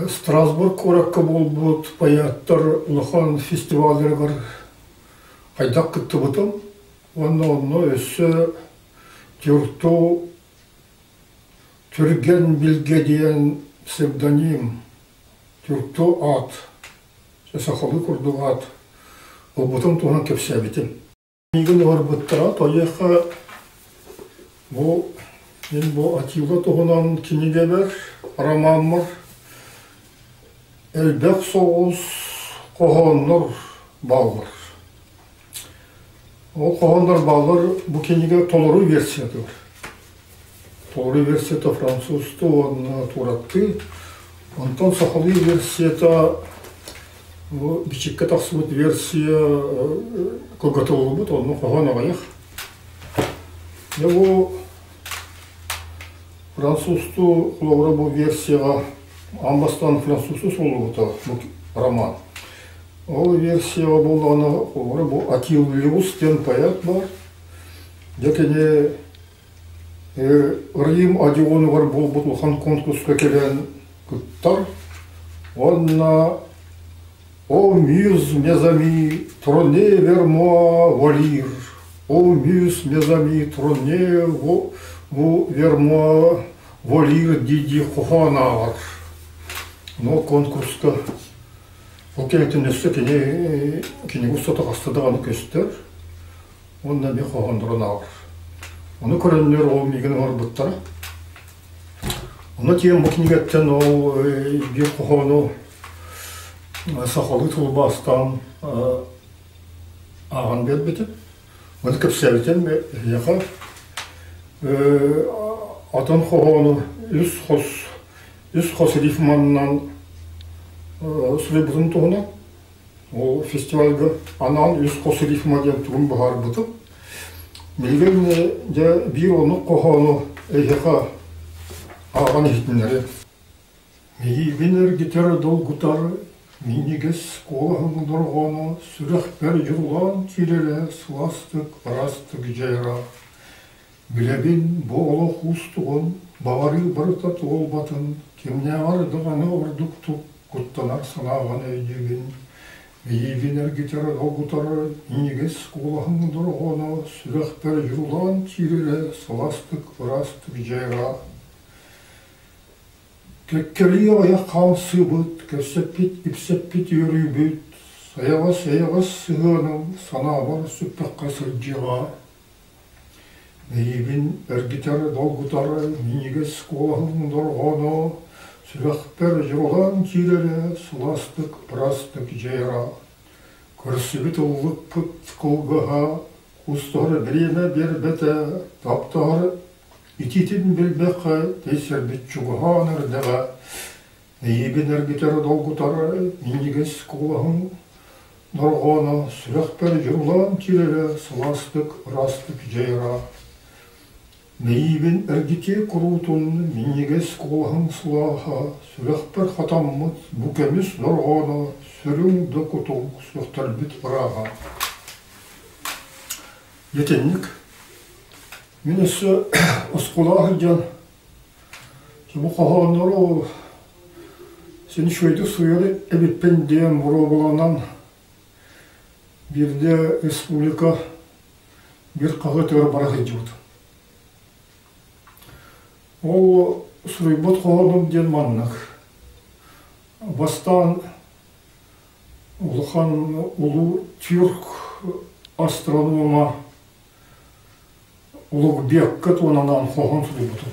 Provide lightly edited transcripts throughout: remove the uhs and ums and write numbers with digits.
Страсбург куоракка буолбут поэттар улахан фестивалларыгар хайдах кыттыбытым уонна онно өссө Тюрту Түргэн Билгэ диэн псевдоним, Тюрту аат, сахалыы курдук аат ылбытым туһунан кэпсээбитим. Миигин уһарбыттара, тоҕо бу мин бу Атила туһунан кинигэбэр, ромаммар элбэх соҕус хоһооннор бааллар. Ол хоһооннор бааллар бу кинигэ толору версиятыгар. Толору версията французтуу уонна туораттыы. Онтон сахалыы версията бу бичиккэ тахсыбыт версия кылгатыллыбыт, онно хоһоон аҕыйах. Дьэ бу французтуу холобура бу версияҕа аан бастаан французтуу суруллубута бу роман. Ол версияҕа буоллаҕына холобура бу Атилиус диэн поэт бар. Дьэ кини Рим Одеонугар буолбут улахан конкурска кэлэн кыттар уонна «О мuse, mes amis, tournez vers moi vos lyres! О muse, mes amis, tournez vers moi vos lyres» дии-дии хоһоон ааҕар. Но конкурска ол кэнниттэн өссө кини кинигэ устата хаста даҕаны көстөр. Уонна эмиэ хоһооннорун ааҕар. Ону көрөннөр ол миигин оҥорбуттара. Ону тиийэн бу кинигэттэн ол биир хоһоону сахалыы тылбаастаан ааҕан биэрбитим. Ону кэпсээбитим эһиэхэ. Атын хоһоону үс хос үс хос рифманнан суруйбутум туһунан Ол фестивальга анаан үс хос рифма диэн тугун быһаарбытым. Билигин дьэ биир оннук хоһоону эһиэхэ ааҕан иһитиннэриэм. Миигин эргитэр долгутар минньигэс куолаһым дорҕооно сүрэхпэр дьулаан киирэрэ сылаастык ыраастык дьайара. Билэбин бу олох уустугун, баҕарыы барыта туолбатын, кимнээҕэр даҕаны ордуктук куттанар санааҕын өйдүүбүн. Миигин эргитэр долгутар минньигэс куолаһым дорҕооно сүрэхпэр дьулаан киирэрэ сылаастык ыраастык дьайара. Кэккэлии аҕыйах хаалсыыбыт, кэпсэппит-ипсэппит үөрүүбүт, сайаҕас-эйэҕэс сыһыаным санаабар сүппэххэ сылдьыаҕа. Миигин эргитэр, долгутар минньигэс куолаһым дорҕооно сүрэхпэр дьурулаан киирэрэ сылаастык, ыраастык дьайара. Көрсүбүт ыллыкпыт кылгаһа, кустуһар бириэмэ биэрбэтэ, таптаһар итиитин билбэххэ тэйсэрбит чугаһаан эрдэҕэ. Эйиигин эргитэр, долгутар минньигэс куолаһым дорҕооно сүрэхпэр дьулаан киирэрэ сылаастык, ыраастык дьайара. Мэйиибин эргитиэ куруутун минньигэс куолаһым сылааһа сүрэхпэр хатаммыт бу көмүс дорҕооно сүрүҥ да кутуҥ сүөхтэрбит ырааһа. Итинник. Мин өссө оскуолаҕа сылдьан Бу хоһооннору син үчүгэйдик суруйар эбиппин диэн боруобаланан биирдэ республика биир хаһыатыгар бара сылдьыбытым. Ол суруйбут хоһоонум диэн маннык. Бастаан улахан улуу тюрк астронома Улугбекка туонанаан хоһоон суруйбутум.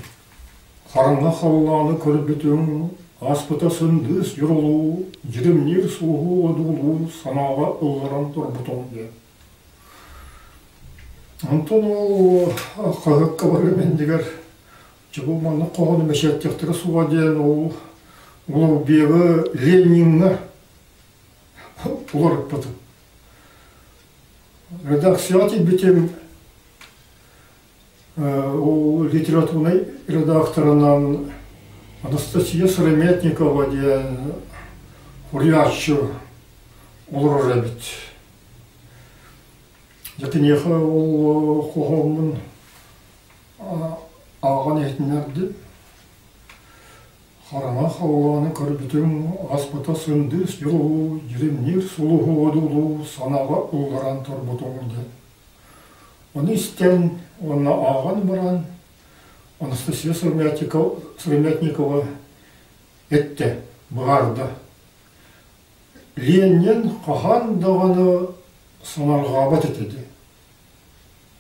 Хараҥа халлааны көрбүтүм, ааспыта сындыыс дьурулуу, дьиримниир сууһуу одуулуу санааҕа ылларан турбутум диэн. Онтон ол хаһыакка барыам иннигэр дьэ бу маннык хоһоону бэчээттиэхтэрэ суоҕа диэн ол Улугбегы Лениҥҥэ уларыппытым. Редакцияҕа тиийбитим ол литературнай редакторынан Анастасия Сырометникова диэн суруйааччы олорор эбит. Дьэ киниэхэ ол хоһооммун ааҕан иһитиннэрдим. Хараҥа халлааны көрбүтүм, ааспыта сындыыс дьолу, дьиримниир сулуһу одуулуу санааҕа ылларан турбутум диэн. Ону истэн уонна ааҕан баран Анастасия Сыромятникова эттэ, быһаарда: Ленин хаһан даҕаны санаарҕаабат этэ дии.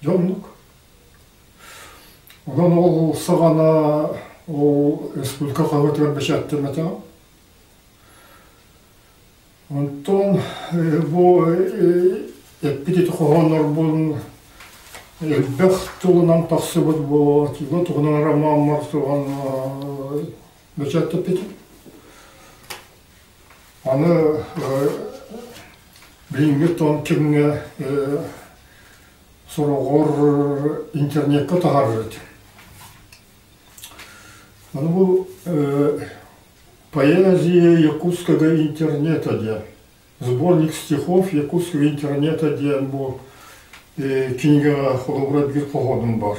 Дьэ оннук. Онон ол саҕана ол республика хаһыатыгар бэчээттэммэтэҕим. Онтон бу эппит ити хоһооннорбун элбэх тылынан тахсыбыт бу Атила туһунан ромаммар туһан бэчээттэппитим. Аны билиҥҥи тон кэмҥэ сороҕор интернекка таһаарар этим. Аны бу «Поэзия якутского интернета» диэн, сборник стихов якутского интернета диэн бу кинигэҕэ холобура биир хоһоонум бар.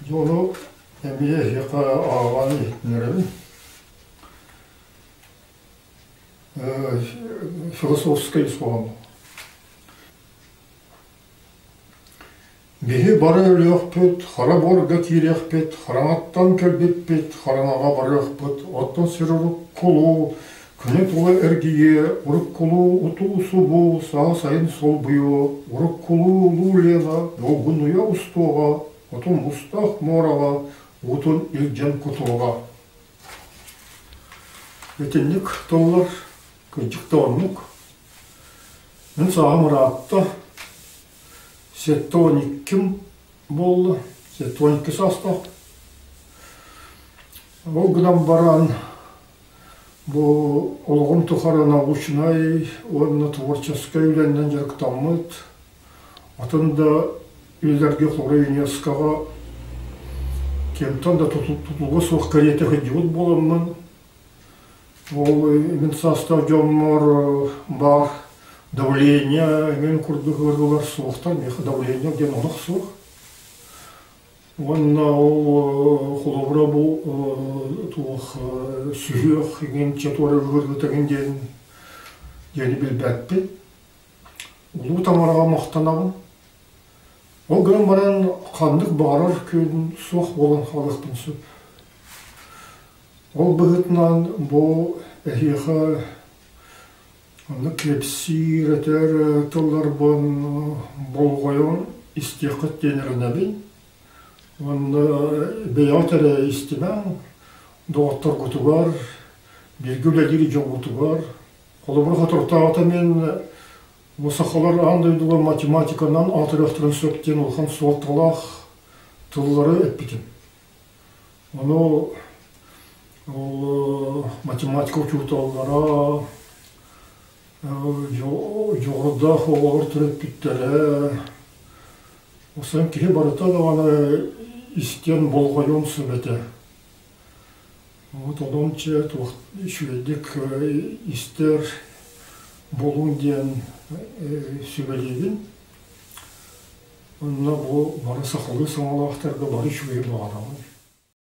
Дьону эмиэ эһиэхэ ааҕан иһитиннэрэбин. Философскай ис хоһооно. Биһи бары өлүөхпүт, хара буорга киириэхпит, хараҥаттан кэлбиппит, хараҥаҕа барыахпыт, оттон сир уруккулуу, күнү тула эргийиэ, уруккулуу утуу-субуу, саа-сайын солбуйуо, уруккулуу улуу Лена долгунуйа устуоҕа, хотун мустаах муораҕа уутун илдьэн кутуоҕа. Итинник тыллар кырдьык да оннук. Мин сааһым ыраатта, 72 буолла, 72 саастаах. Ол гынан баран бу олоҕум тухары научнай уонна творческай үлэннэн дьарыктаммыт, атын да үлэлэргэ холобура ЮНЕСКО-ҕа кимтэн да тутулуга суох кэриэтэ сылдьыбыт буоламмын, Ол мин саастаах дьоммор баар давление эҥин курдук ыарыылар суохтар, миэхэ давление диэн олох суох. Уонна ол холобура бу туох сүһүөх эҥин чэ туора ыарыыта эҥин диэн диэни билбэппин. Улуу Таҥараҕа махтанабын. Ол гынан баран ханнык баҕарар күн суох буолан хаалыахпын сөп. Ол быһыытынан бу эһиэхэ онно кэпсиир, этэр тылларбын болҕойон истиэххит диэн эрэнэбин. Уонна бэйэҕит эрэ истимэҥ, доҕотторгутугар, бииргэ үлэлиир дьоҥҥутугар. Холобур, соторутааҕыта мин бу сахалар аан дойдуга математиканан аатырыахтарын сөп диэн улахан суолталаах тыллары эппитим. Ону ол математика учууталлара, дьоҕурдаах оҕолор төрөппүттэрэ, Осон киһи барыта даҕаны истиэн болҕойуон сөп этэ. Вот онон чэ туох үчүгэйдик истэр буолуҥ диэн сүбэлиибин. Онно бу бары сахалыы саҥалаахтарга бары үчүгэйи баҕарабын.